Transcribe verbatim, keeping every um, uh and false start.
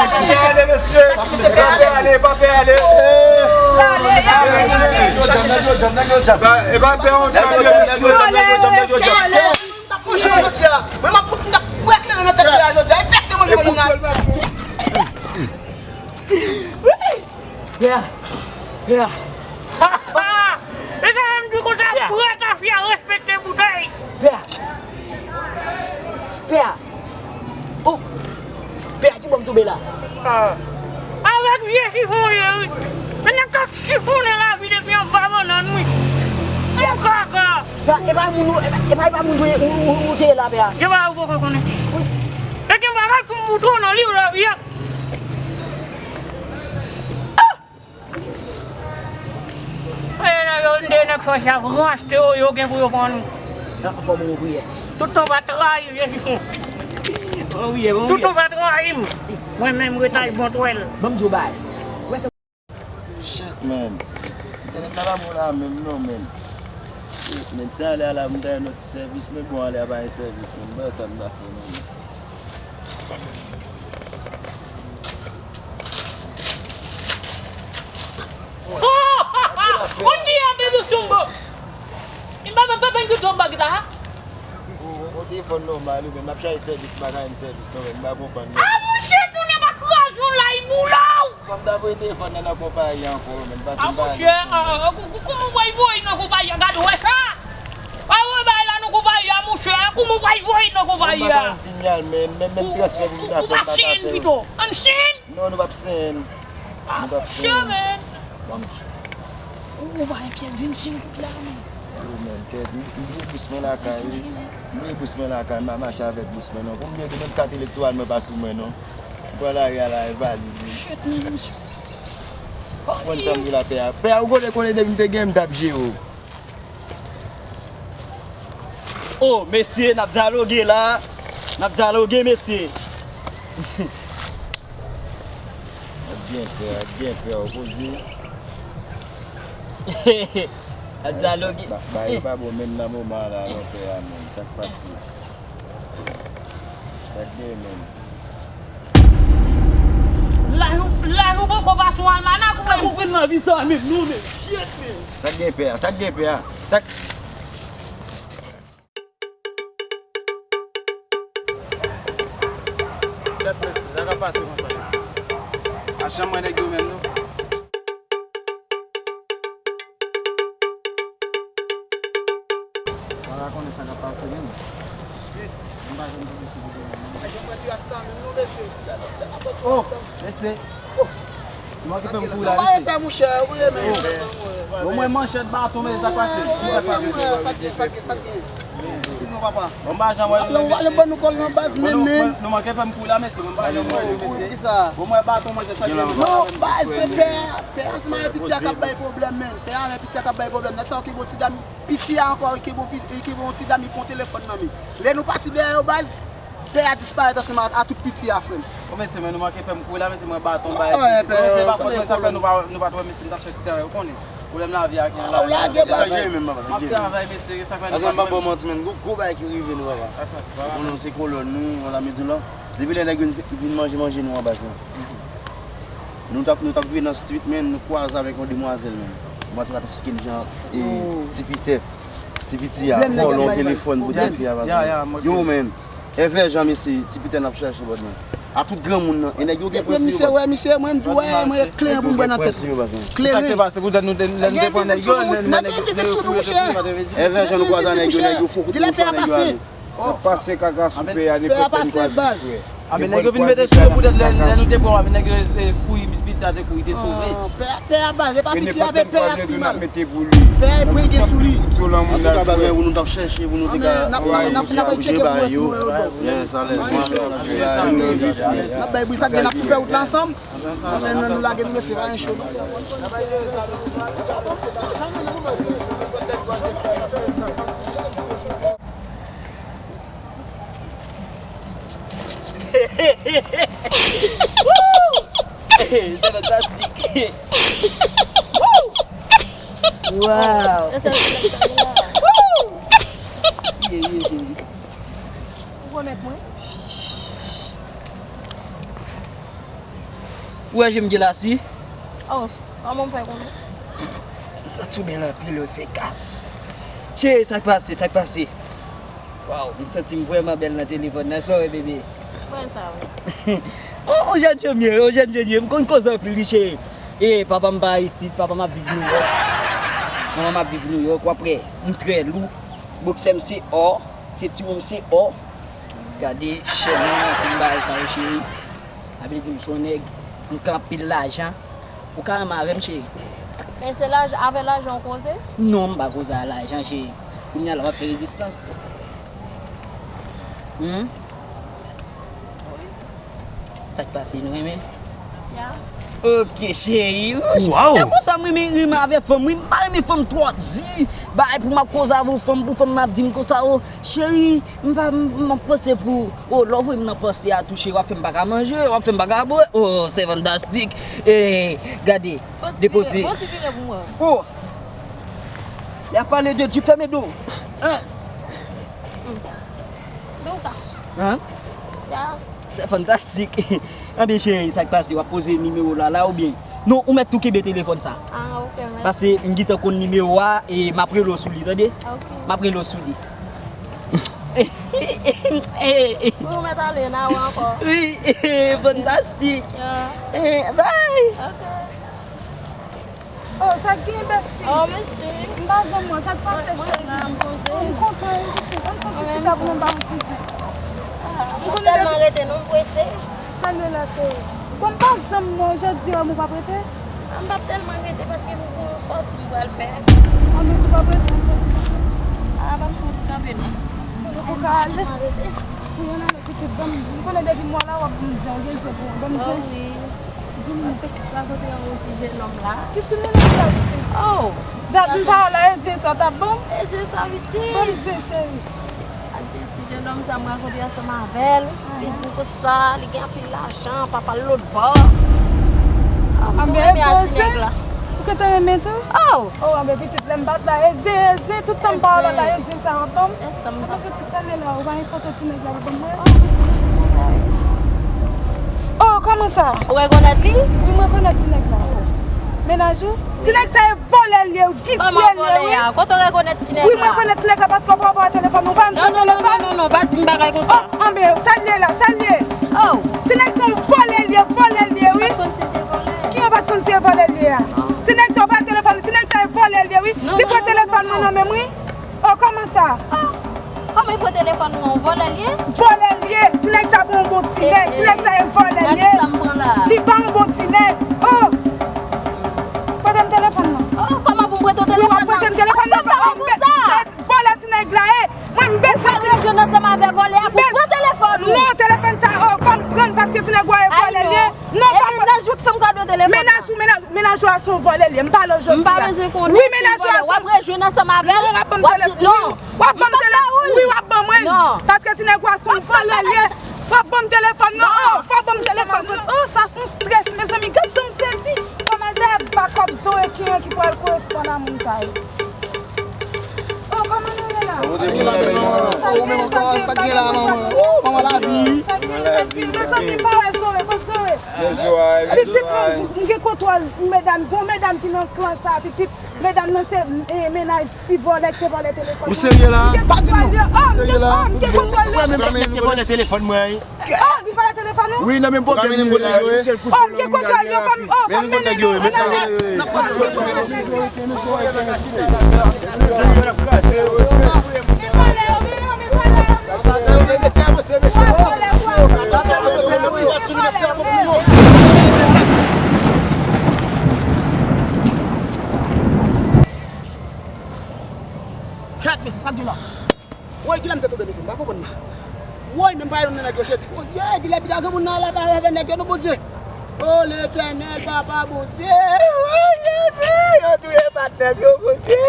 Chache ale, mesye. Pa pè ale, pa pè ale. E pa pè yon djab, mesye. Mwen, m ap fout, m ap fouye kleren nan tèt li a jodi a. Enfekte mwen, mwen, mwen. Pè a, pè a. E sa m di konsa, pè a. Pè a, pè a. Pè a. Pè a. Oh. Pè a, ki bò m tonbe la? Ah. Avèk vye chifon w ye, wi. Men nèg k ap chifonnen lavi depi anba bannann, wi. Yon kaka. Pè a, e pa moun ou, e pa, e pa, e pa moun ou, ou, ou, ou te ye la, pè a. Gen bagay ou poko konnen. Wi. E gen bagay pou m moutre w nan liv lavi a. Ah! Soyez là, yo, de nèg fòs ap rachte yo, yo gen pou yo pran nou. Nan fò mwen yon priyè. Tout tan pa trayi m, Jezi fon. Bon priyè, bon priyè. Tout tan pa trayi m. Mwen menm, retay bon twèl. Ban m di w bagay. Shit, man. Entènèt la pa bon la menm non, man. Shit, man. Si ale a la, m ta yon lòt sèvis, men bon, ale a pa yon sèvis, man. Ba sa m ta fè, man. Oh! On dia, Bebe Chumbo! Imba, bebe, bebe, Chumbo, kita, ha? Ou, ou telefòn nòmal, ou menm, m ap chache sèvis, m pa ka jwenn sèvis, non, men m pa konprann, non. Ah, mouche, tounen pa kraze yon lay boulaw! Fò m ta voye telefòn nan nan konpayi ankò, men pase m pa ale. Ah, mouche, ah, ah, kou-, kou-, kouman w pral voye nan konpayi a? Gade, w wè sa? Pa voye bagay la nan konpayi a, mouche, kouman w pral voye nan konpayi a? Fò m pa sinyal, men, men, menm transfè pou m ta fè, m pa ka fè. Ou pa siyen pito. Ann siyen? Non, nou p ap siyen. Ah, mouche, men. Ou, ou pa enkyèt, vin siyen kout la, men. Yo, men, kèt, m, m bliye bous mwen lakay, wi. M bliye bous mwen lakay, m pa mache avèk bous mwen, non. Pou m bliye menm kat elektoral mwen pa sou mwen, non. M pran lari a la, e valid, wi. Shit, men, mouche. Konprann sa m di la, pè a. Pè a, ou konnen, konnen depi m te gen, m t ap jere w. Oh, mesye, n ap dyaloge la. N ap dyaloge, mesye. Ap byen fè, ap byen fè, w poze. N ap dyaloge. Ba, ba, e pa bon menm nan moman la, non, pè a, menm. Sa k pase? Sa k gen, menm? Laj ou, laj ou poko pase yon almanak, ou menm. Sa k ou vin nan vi sa menm, non, men, shit, men. Sa k gen, pè a? Sa k gen, pè a? Sa k Kèt, mesye, sa k ap pase konsa, mesye? Pa janm wè nèg yo menm, non. Mwen pa konnen sa k ap pase menm. Mwen pa janm tande sou videyo menm. Pa janm wè ti rasta menm non, mesye. Oh, mesye. Oh. Ou manke fè m kouri la, mesye. Pè, monchè, ou ye menm. Bon, mwen manchèt, baton, men sa k pase? Ki sa k pase? Sa k gen, sa k gen, sa k gen? Sinon, papa. Bon, m pa janm wè nou, mesye. Ban nou kòl nan baz menm, menm. Nou manke fè m kouri la, mesye. Mwen pa janm wè nou, mesye. Bon, mwen baton, mwen, sa k gen? Non, baz, se pè a. Pè a, se mari piti a k ap bay pwoblèm, menm. Pè a, men piti a k ap bay pwoblèm. Nèg sa yo ki bon ti dam, piti a ankò, ki bon, ki bon ti dam, li pran telefòn nan men. Lè nou pati dèyè yo, baz, pè a disparèt ansanm a, a tout piti a, frè m. Bon, mesye, men nou manke fè m kouri la, mesye, mwen baton bay. Mesye, pa kont mwen sa fè nou pa, nou pa t wè, mesye, m t ap fè ti travay, ou konnen. Pwoblèm lavi a gen la. Ou lage bagay. M ap travay, mesye, sa fè nou pa t wè. Pase m pa ba w manti, men gwo, gwo bagay ki rive nou, papa. Ou konnen se kolòn nou, on lame di la. Depi lè nèg yo vin manje, manje nou an baz la. Nou t ap, nou t ap viv nan street, men nou kwaze avèk yon demwazèl, men. Demwazèl la piske m jan, e, ti pitè. Ti piti a, vòlè yon telefòn pou ti a, baz la. Yo, men. Evè jan, mesye, ti pitè n ap chache bòd mwen. A tout granmoun nan. E nèg yo gen prensip. Misye, wè, misye, mwen, m di, wè, mwen, kleren pou m bwè nan tèt. Kleren. Sa k te pase poutèt nou te, lè nou te pran nèg yo, lè, lè, lè, lè yo fouye tèt nou, nou pa te vezi. Evè jan nou kwaze nèg yo, nèg yo fouye tèt nou, nèg yo ale. N ap pase kaka sou pè a, nenpòt kote nou kwaze sou pè. A, men nèg yo vin mete sou yo poutèt lè, lè nou te pran, men nèg yo, e, kouri, piti a te kouri, te sove. Pè a, pè a baz, e pa piti a, men pè a k pi mal. Pè a e brenge sou li. Antouka, bagay pou nou t ap chèche, pou nou te ka, n ap, n ap, n ap, n ap tcheke pou wè si nou wè yo bò. Yes, alèz. N ap bay briz ak gen, n ap tou fè wout la ansanm. Anfen, nou lage nou, mesye, pa gen cho, non. Sa fantastik. Wow. Sa, sa, sa, sa. Ye, ye, ye. Ou wè je m gen lasi? Oh, kòman m fè konnen? Sa tou bèl anpil, yo fè kas. Cheri, sa k pase, sa k pase? Waw, m santi m vrèman bèl nan telefòn nan, sa w wè, bebe? Mwen sa wi. Oh, on jèn je m ye, on jèn je m ye, m konn koze anpil, wi, cheri. E, papa m pa isit, papa m ap viv Nouyòk. Manman m ap viv Nouyòk, w ap wè, m trè lou. Boksè m se ò, sentiwon m se ò. Gade chèn mwen, anpil bagay sa yo, cheri. Sa vle di m se yon nèg, m gen anpil lajan. Ou ka renmen avè m, cheri? Men se laj-, avè lajan w koze? Non, m pa koze a lajan, cheri. Kounye a la w ap fè rezistans. Hmm? Sa k pase, nou renmen? Ya. Ok, cheri. Waw! E konsa m renmen, renmen avè fanm, wi. M pa renmen fanm twò di. Bagay pou m ap koze avè yon fanm, pou fanm nan ap di m konsa, o, cheri, m pa, m, m ap panse pou, o, lè w voye m nan panse a tou, cheri, w ap fè m pa ka manje, w ap fè m pa ka bwè. O, c'est fantastique. E, gade, depoze. Fò ti vire pou mwen. O! Y ap pale de Dieu, fèmen do. Hein? Douka. Hein? Ya. C'est fantastique. Anben, cheri, sa k pase? W ap poze nimewo la, la oubyen? Non, ou mèt tou kenbe telefòn sa. Ah, ok, mèsi. Paske m gentan konn nimewo a, e m ap rele w sou li, tande? Ok. M ap rele w sou li. Wi, ou mèt ale, n a wè ankò. Wi, fantastique. Ya. Eh, bye. Ok. Oh, sa k gen, bèsti? Oh, mèsi. M pa janm wè, sa k pase, cheri? Mwen la, m poze. Oh, m kontan, wi, pitit. Ann fè ti chita pou nou ba yon ti zen. Ah, m tèlman rete, non, m prese. Salye la, cheri. Bon, m pa janm wè w, jodi a, m ou p ap rete? Ah, m p ap tèlman rete paske m gon sòti m pral fè. Ah, men si w p ap rete, ann fè ti kanpe. Ah, ban m fè yon ti kanpe, non. Bon, nou poko ale. Tèlman rete. Wi, ann ale, pitit. Ban m, m konnen depi m wè w la, w ap ban m zen, w gen zen pou mwen. Ban m zen. Oh, wi. Di m. Mwen fèk rakonte yon ti jennonm la. Ki ti nènè sa, pitit? Oh! Dat m pa la, e zen sa w t ap ban m? E zen sa, pitit. Ban m zen, cheri. Adje, ti jennonm sa, m rakonte ansanm avè l. Li di m konsa, li gen anpil lajan, papa l lòtbò. Oh, m tou renmen a ti nèg la. Ou gentan renmen tou? Oh! Oh, anben pitit, lè m pa t la, e zen, e zen, tout tan m pa la, e zen sa w ap ban m? Anben pitit, sa l ye la, ou pa gen foto ti nèg la pou ban m wè? Oh, kòman sa? Ou rekonèt li? Wi, mwen rekonèt ti nèg la. Mennaj ou? Ti nèg sa e vòlè l ye, visye l ye, wi. Kòman vòlè a? Kote w rekonèt ti nèg la? Wi, mwen rekonèt ti nèg la paske w pa wè telefòn, ou pa wè m sou telefòn. Non, non, non, non, non, pa di m bagay konsa. Oh, anben, sa l ye la, sa l ye? Oh. Ti nèg sa yon vòlè l ye, vòlè l ye, wi. Mwen pa t konn si se vòlè. Ki ou pa t konn si se vòlè l ye a? Ti nèg sa, ou pa wè telefòn, ti nèg sa e vòlè l ye, wi. Li pran telefòn mwen nan men m, wi. Oh, kòman sa? Oh, kòman li pran telefòn ou an? Vòlè l ye? Vòlè l ye. Ti nèg sa pa yon bon ti nèg. Ti nèg sa e vòlè l ye. Li pa yon bon ti nèg. Oh! Prete m telefòn nan. Oh, kòman pou m prete w telefòn nan? Wi, w ap prete m telefòn nan. Oh, m pa konn sa. Vòlè ti nèg la ye. Mwen, m bezwen ti nèg. Ou pral rejwenn ansanm avè vòlè a pou pran telefòn ou. Non, telefòn sa, oh, fò m pran l paske ti nèg ou a e vòlè l ye. Non, pa. Epi nan jou k fè m kado telefòn nan. Mennaj ou, mennaj, mennaj ou a se yon vòlè l ye. M pale w jodi a. M pa bezwen konnen si l vòlè. W ap rejwenn ansanm avè l. Non, w ap ban m telefòn. Wi, w ap ban mwen. Non. Paske ti nèg ou a se yon vòlè l ye. W ap ban m telefòn nan. Oh, fò w ban m telefòn nan. Oh, sa se yon strès, mezanmi. Gad jan m sezi. Kòman dayè bakòp zo rekin an ki pral koresponn a moun sa yo? Oh, kòman nou ye la? Sa pote pou nou la, manman? Ou menm ankò, sa k gen la, manman? Oh, manman lavi. Sa k gen, sa k gen? Mezanmi, pa wè Zoe, kot Zoe? Pitit mwen, m gen kontwòl medam, gon medam ki nan klan sa, pitit. Medam nan se, eh, mennaj ti vòlè ki te vòlè telefòn mwen. Ou serye la? Pa di m non. Serye la? Oh, m gen kontwòl yo. Ou wè menm nèg ki vòlè telefòn mwen, wi. Oh, li vòlè telefòn ou? Wi, nan menm pwoblèm li ye la, wi. Oh, m gen kontwòl yo, fò m, oh, fò m mennen nou. Kèt, mesye, sa k gen la? Woy, kilè m te tonbe, mesye, m pa konprann la. Woy, men m pa wè youn nan nèg yo, Jezi. Bondye, kilè piga granmoun nan ale avè nèg yo, non, Bondye. O Letènèl, Papa Bondye. Woy, Jezi, yo touye patnè m yo, Bondye.